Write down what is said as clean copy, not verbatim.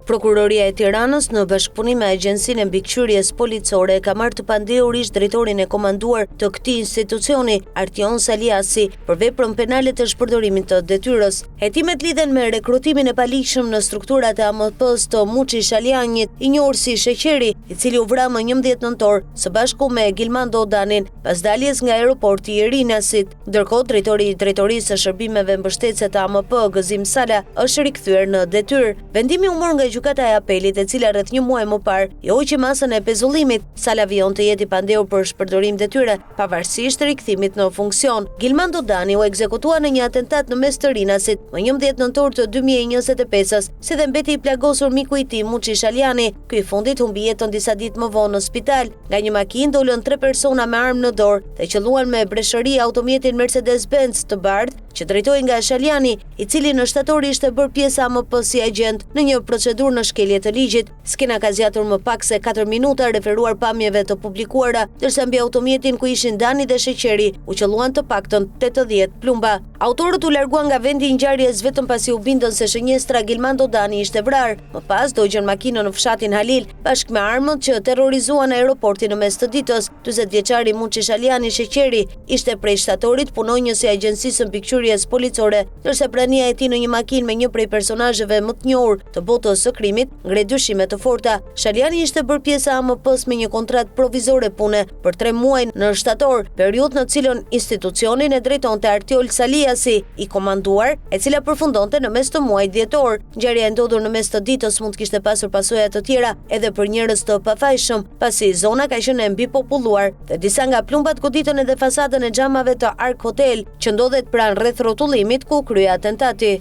Prokuroria e Tiranës në bashkëpunim me Agjencinë e Mbikëqyrjes Policore ka marrë të pandehur ish-drejtorin e komanduar të këtij institucioni, Artion Saliasi, për veprën penale të shpërdorimit të detyrës. Hetimet lidhen me rekrutimin e paligjshëm në strukturat e AMP-së të Muçi Shalianjit, i njohur si Sheqeri, i cili u vra më 11 nëntor së bashku me Gilmando Danin pas daljes nga aeroporti i Rinasit. Ndërkohë, drejtori i Drejtorisë së Shërbimeve Mbështetëse të AMP, Gëzim Sala, është rikthyer në detyrë. Vendimi u mor nga Gjykata e Apelit, e cila rreth një muaj më parë i hoqi masën e pezullimit. Sala vijon të jetë i pandehur për shpërdorim detyre, pavarësisht rikthimit në funksion. Gilmando Dani u ekzekutua në një atentat në mes të Rinasit, më 11 nëntor të 2025-ës, si dhe mbeti i plagosur miku i tij, Muçi Shaliani. Ky i fundit humbi jetën disa ditë më vonë në spital. Nga një makinë dolën tre persona me armë në dorë dhe qëlluan me breshëri automjetin Mercedes-Benz të bardhë që drejtohej nga Shaliani, i cili në shtator ishte bërë pjesë e AMP si agjent në një procedurë në shkelje të ligjit. Skena ka zgjatur më pak se 4 minuta referuar pamjeve të publikuara, ndërsa mbi automjetin ku ishin Dani dhe Sheqeri u qëlluan të paktën 80 plumba. Autorët u larguan nga vendi i ngjarjes vetëm pasi u bindën se shënjestra Gilmando Dani ishte vrarë. Më pas dogjën makinën në fshatin Halil, bashkë me armët që terrorizuan aeroportin në mes të ditës. 40 vjeçari Muçi Shaliani Sheqeri ishte prej shtatorit punonjës i Agjencisë së Mbikëqyrjes Policore, ndërsa prania e tij në një makinë me një prej personazheve më të njohur të botës së krimit ngre dyshime të forta. Shaliani ishte bërë pjesë e AMP-së me një kontratë provizore pune për tre muaj në shtator, periudhë në të cilën institucionin e drejtonte Artiol Saliasi, i komanduar, e cila përfundonte në mes të muajit dhjetor. Ngjarja e ndodhur në mes të ditës mund të kishte pasur pasoja të tjera edhe për njerëz të pafajshëm, pasi zona ka qenë e mbipopulluar dhe disa nga plumbat goditën edhe fasadën e xhamave të Ark Hotel, që ndodhet pranë rrethrrotullimit ku u krye atentati.